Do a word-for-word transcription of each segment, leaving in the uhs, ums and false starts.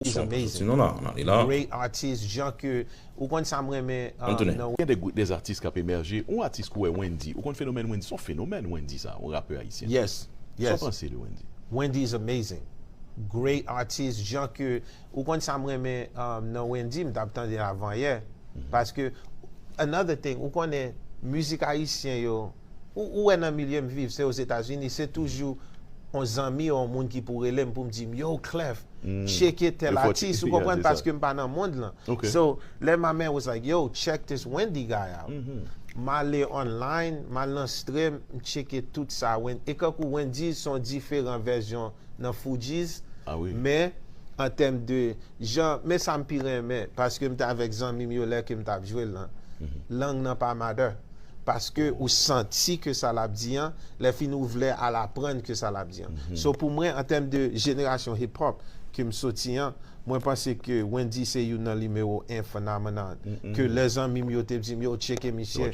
Is amazing. Sinon la, nan li la. Great artist, jan ke, ou konn sa m renmen, um, nan gen de, de atis k ap emèje. Yon atis kou wè Wendy. Ou konn fenomèn Wendy? Se yon fenomèn Wendy sa, yon rapè ayisyen. Yes, yes. Sa w panse de Wendy? Wendy is amazing. Great artist, jan ke, ou konn sa m renmen, um, nan Wendy, m t ap tande l avan yè. Paske, another thing, ou konnen, mizik ayisyen yo, ou, ou wè nan milye m viv, se Ozetazini, se toujou yon zanmi ou yon moun ki pou rele m pou m di m, yo, Clef, tcheke tèl atis, ou konprann, paske m pa nan mond lan. So, lè my man was like, yo, check this Wendy guy out. M ale online, m al nan stream, m tcheke tout sa. Wen- E kankou Wendy, se yon diferan vèsyon nan Fugees, men an tèm de jan, men sa m pi renmen, paske m te avèk zanmi m yo lè ke m t ap jwe l lan. Lang nan pa matter. Paske ou santi ke sa l ap di an, lè fini ou vle al aprann ke sa l ap di an. So pou mwen, an tèm de jenerasyon hip hop ke m soti an, mwen panse ke Wendy se youn nan nimewo en phenomenon. Ke lè zanmi m yo te di m, yo, tcheke misye.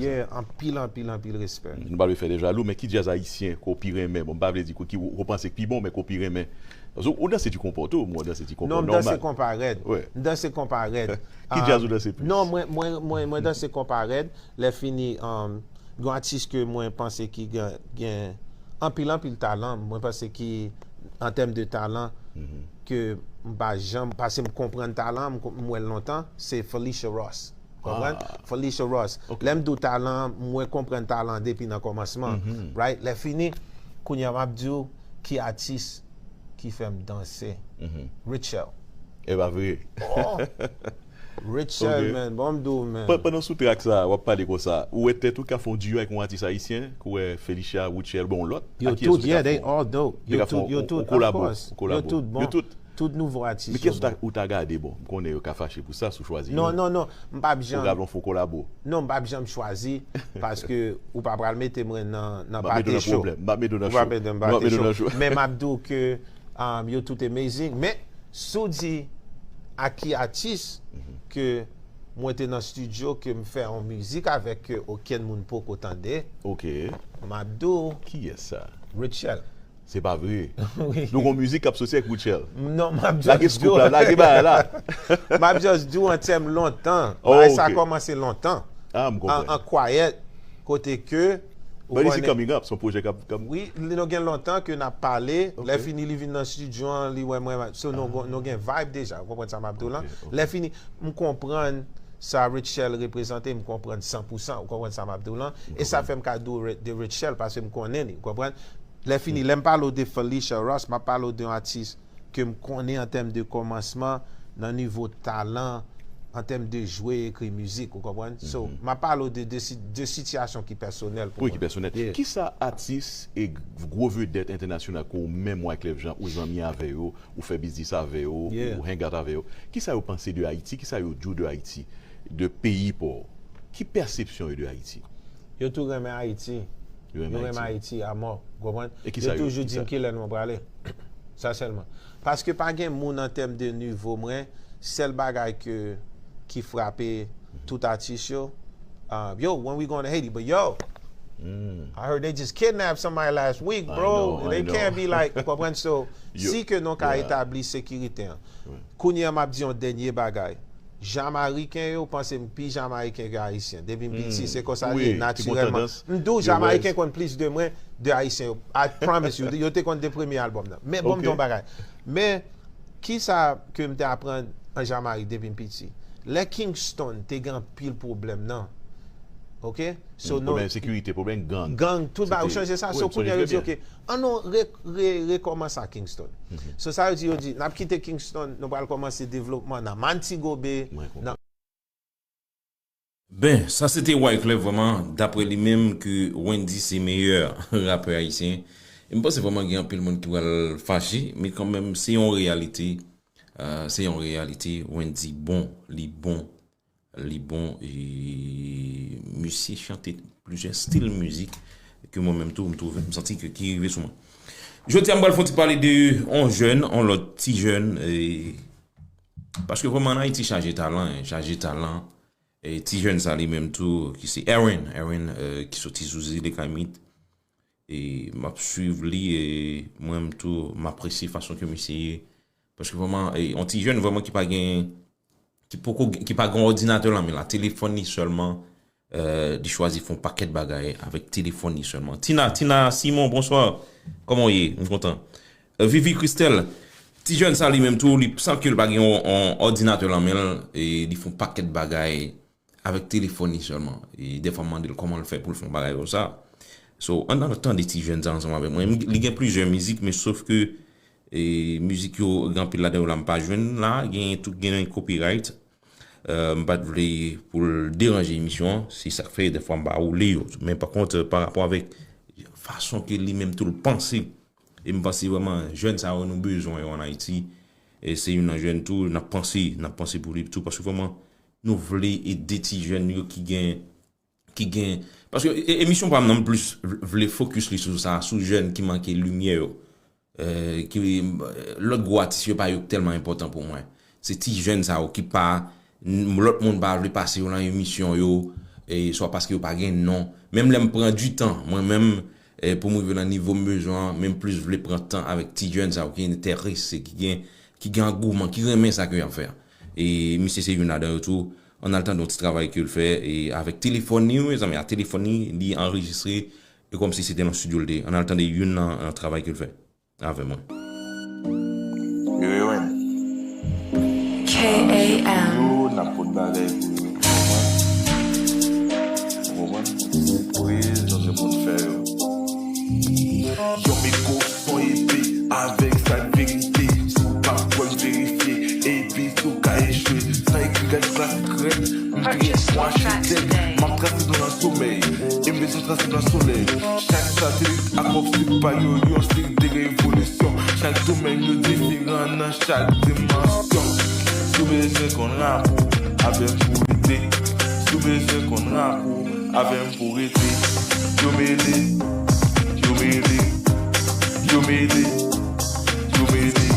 Yeah, anpil, anpil, anpil respè. Nou pa vle fè de jalou, men ki djaz ayisyen ke w pi renmen? Bon, m pa vle di ki w, w panse ki pi bon, men ke w pi renmen. Paske ou danse ti konpa tou, mwen danse ti konpa. Non, m danse konpa rèd. M danse konpa rèd. Ki djaz ou danse plis? Non, mwen, mwen, mwen, mwen danse konpa rèd. Lè fini, um, gen yon atis ke mwen panse ki gen, gen anpil, anpil talan. Mwen panse ki, an tèm de talan, ke m pa janm, paske m konprann talan, m, m wè l lontan, se Felicia Ross. Konprann? Felicia Ross. Lè m di w talan, mwen konprann talan depi nan kòmansman. Right? Lè fini, kounye a m ap di w ki atis ki fè m danse. Rachel. E pa vre? Oh! Rachel, man. Bon, m di w, man. Pan- Pandan w sou track sa, w ap pale konsa, ou wè tèt ou ka fè yon duo ak yon atis ayisyen, kou wè Felicia, Rachel, bon, lòt? Yo tout, yeah, they all dope. Yo tout, yo tout, of course. Yo tout bon. Yo tout. Tout nouvo atis yo bon. Men kiyès ou ta, ou ta gade, bon, m konnen yo ka fache pou sa, si w chwazi youn. Non, non, non, m p ap janm. Ou ka vle fè yon kolabo. Non, m p ap janm chwazi, paske ou pa pral mete mwen nan, nan pate cho. M ap mete w nan cho. Ou pa mete m nan pate cho. Men m ap di w ke, um, yo tout amazing. Men, si w di a ki atis ke mwen te nan studio, ke m fè yon mizik avèk, ke okenn moun poko tande, m ap di w. Kiyès sa? Rachel. Se pa vre. Wi. Donk, yon mizik k ap soti ak Rachel. Non, m ap just di w. Lage scoop la, lage bagay la. M ap just di w an tèm lontan. Oh, bagay sa kòmanse lontan. Ah, m konprann. An, an quiet, kote ke, ou konnen. But it's coming up, se yon pwojè k ap, k ap. Wi, li, nou gen lontan ke n ap pale. Lè fini, li vin nan studio an, li wè mwen. So, nou, nou gen vibe deja. Ou konprann sa m ap di w lan? Lè fini, m konprann sa Rachel reprezante, m konprann san pou san. Ou konprann sa m ap di w lan? E sa fè m ka di w de Rachel, paske m konnen li. Ou konprann? Lè fini, lè m pale w de Felicia Ross, m ap pale w de yon atis ke m konnen an tèm de kòmansman, nan nivo talan, an tèm de jwe, ekri mizik, ou konprann? So, m ap pale w de, de, si- de sitiyasyon ki pèsonèl pou mwen. Wi, ki pèsonèl. Yeah. Kisa atis e gwo vedèt entènasyonal ke w menm Wyclef Jean, ou zanmi avè yo, ou fè biznis avè yo, ou hang out avè yo, kisa yo panse de Ayiti, kisa yo di w de Ayiti, de peyi pa w? Ki pèsepsyon yo de Ayiti? Yo tou renmen Ayiti. Yo renmen Ayiti a mò, ou konprann? Yo toujou di m kilè nou prale. Sa sèlman. Paske pa gen moun an tèm de nivo mwen, sèl bagay ke, ki frape tout atis yo, uh, yo, when we going to Haiti? But yo, I heard they just kidnapped somebody last week, bro. They can't be like, ou konprann? So, si ke nou ka etabli sekirite an. Kounye a m ap di yon dènye bagay. Jamaiken yo panse m pi Jamaiken ke Ayisyen. Depi m piti, se konsa l ye, natirèlman. M di w, Jamaiken konn plis de mwen, de Ayisyen yo. I promise you, yo te konn de premye albòm nan. Men bon, m di w yon bagay. Men, kisa ke m te aprann an Jamayik depi m piti? Lè Kingston te gen anpil pwoblèm nan, oke? So, pwoblèm ensekirite, pwoblèm gang. Gang, tout bagay, ou chanje sa. So, kounye a, yo di, oke, ann nou re, re, rekòmanse a Kingston. So, sa yo di, yo di, n ap kite Kingston, nou pral kòmanse devlopman nan Montego Bay, nan Ben, sa se te Wyclef vrèman, daprè li menm ke Wendy se meyè rapè ayisyen. E m panse vrèman gen anpil moun ki pral fache, men kanmenm se yon reyalite. Ah, se yon reyalite. Wendy bon, li bon, li bon. E misye chante plizyè stil mizik ke mwen menm tou, m twouve, m santi ke ki rive sou mwen. Jodi a, m pral fè yon ti pale de yon jèn, yon lòt ti jèn, e, paske vrèman, an Ayiti chaje talan, chaje talan. E ti jèn sa li menm tou, ki se Aaron, Aaron, e, ki soti sou zile Kayimit. E m ap swiv li, e mwen menm tou, m apresye fason ke misye ye. Paske vrèman, e, yon ti jèn vrèman ki pa gen, ki poko, ki pa gen òdinatè nan men l la, telefòn li sèlman, e, li chwazi fè yon pakèt bagay avèk telefòn li sèlman. Tina, Tina Simon, bonswa. Kòman w ye? M kontan. E, Vivi Christelle, ti jèn sa li menm tou, li, san ke l pa gen yon, yon òdinatè nan men l, e li fè yon pakèt bagay avèk telefòn li sèlman. E dèfwa m mande l kòman l fè pou l fè yon bagay konsa. So, ann al tande ti jèn sa ansanm avèk mwen. Li gen plizyè mizik, men sof ke, e, mizik yo, gen anpil ladan yo la m pa jwenn la, gen tout gen copyright. E, m pa t vle pou l deranje emisyon an, se sa k fè dèfwa m pa woule yo. Men pa kont, pa rapò avèk fason ke li menm tou l panse, e m panse vrèman jèn sa yo nou bezwen yo ann Ayiti. E se youn nan jèn tou, n ap panse, n ap panse pou li tou, paske vrèman nou vle ede ti jèn yo ki gen, ki gen, paske e, emisyon pa m nan m plis vle fokis li sou sa, sou jèn ki manke limyè yo. E, ki, e, lòt gwo atis yo pa yo k tèlman enpòtan pou mwen. Se ti jèn sa yo ki pa, n- lòt moun pa vle pase yo nan emisyon yo, e, swa paske yo pa gen non. Menm lè m pran di tan, mwen menm, e, pou m rive nan nivo m bezwen an, men m plis vle pran tan avèk ti jèn sa yo ki enterese, ki gen, ki gen angouman, ki renmen sa ke y ap fè a. E misye se youn ladan yo tou. Ann al tande yon ti travay ke l fè, e avèk telefòn li, wi, mezanmi, a telefòn li, li anrejistre, e kòmsi se te nan estidyo l te ye. Ann al tande youn nan, nan travay ke l fè avè mwen. Yo, yo, en. K A M. Yo, n ap pot bagay pou yo. Ou konprann? Ou konprann? Sipriz, nou gen pou n fè yo. Yon mikwo, son epe, avèk sa k verite. Si w pa kwè m, verifye. Epi si w ka echwe, sa ekri gad klas krèt. M kriye pou achitèk, m ap trase nou nan somèy. E m bezwen trase nan solèy. Chak satelit ak obstak pa yo, yon seri de revolisyon. Chak domèn yo diferan nan chak dimansyon. Si w bezwen konn rapò, avè m pou rete. Si w bezwen konn rapò, avè m pou rete. Yo mele, yo mele, yo mele, yo mele.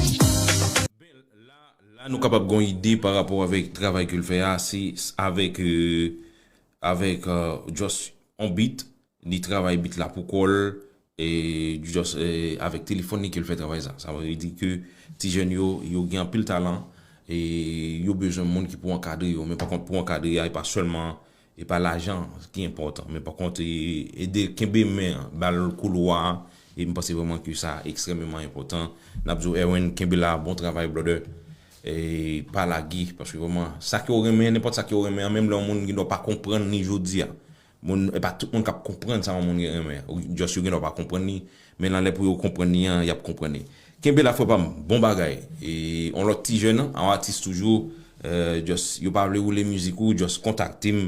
La, la nou kapab gon ide pa rapò avèk travay ke l fè a, se s- avèk, e, avèk, e, just on beat, li travay beat la pou kò l, e just, e, avèk telefòn li ke l fè travay sa. Sa vle di ke ti jèn yo, yo gen anpil talan, e yo bezwen moun ki pou ankadre yo. Men pa kont pou ankadre a, e pa sèlman, e pa lajan ki enpòtan. Men pa kont, e, ede kenbe men an, ba l koulwa a, e m panse vrèman ke sa ekstrèmeman enpòtan. N ap di w, Erwin, kenbe la, bon travay, brother. E pa lage, paske vrèman, sa ke w renmen, nenpòt sa ke w renmen an, menm lè yon moun gen dwa pa konprann li jodi a. Moun, e pa tout moun k ap konprann sa yon moun renmen. Ou just yo gen dwa pa konprann li, men nan lè pou yo konprann li an, y ap konprann li. Kenbe la, frè pa m, bon bagay. E yon lòt ti jèn, yon atis toujou, e, just, yo pa vle woule mizik ou, just kontakte m.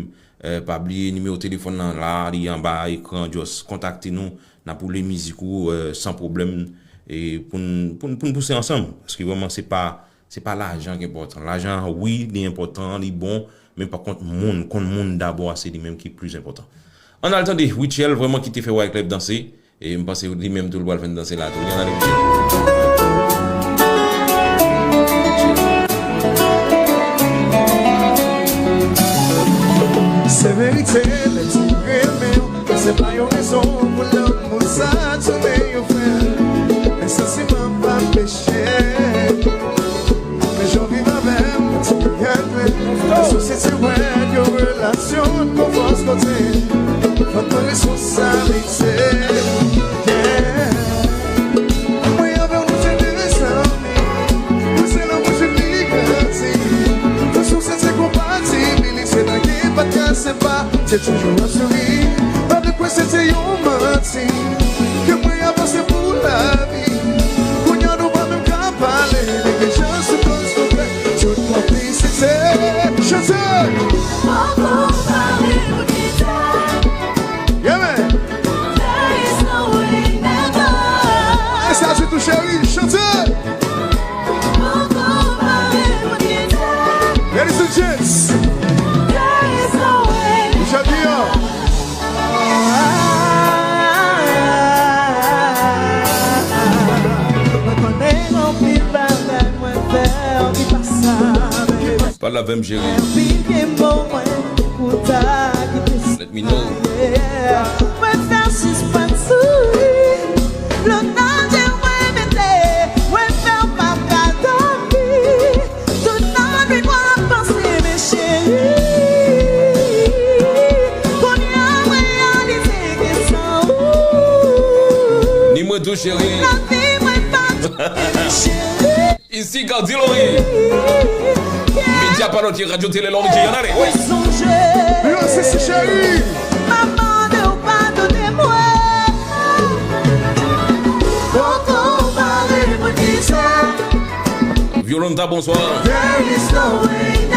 E, pa bliye nimewo telefòn nan la, li anba ekran, just kontakte nou. N ap woule mizik ou, e, san pwoblèm. E pou n, pou n, pou n pouse ansanm. Paske vrèman, se pa, se pa lajan ki enpòtan. Lajan, wi, li enpòtan, li bon, men pa kont moun, konn moun dabò a, se li menm ki plis enpòtan. Ann al tande Rutshelle, vrèman ki te fè Wyclef danse. E m panse li menm tou l pral fè n danse la tou. Ann ale koute. Se verite, lè ti renmen w, se pa yon rezon pou lanmou sa tounen yon fè. Men santiman pa peche. Men jan w viv avè m, ti gade. Sosyete wè yon relasyon n gon fòs kote. Fòk pran responsablite. Yeah. Mwen avè w nou se de zanmi. Mwen se lanmou jwenn li grandi. Fason w santi konpatibilite nan gen pa t ka sepa. Se toujou ap souri. Pa de kwè se te yon manti. Ke mwen avanse pou lavi. Kounye a nou pa menm ka pale. Neglijans sou koz nou fè. Tout konplisite. Chante. Yeah, man. E sa se tou cheri. Chante. Ladies and gents. Richard Guillaume. Pale avè m, cheri. Let me know. Mwen fè w sispann souri. Lè w nan je mwen mete, mwen fè w pa ka dòmi. Tou cheri. Isi Cardi Lori. Medya pa lòt ke Radyo Tele Lori ki ann ale. Wi. Violenta, bonswa.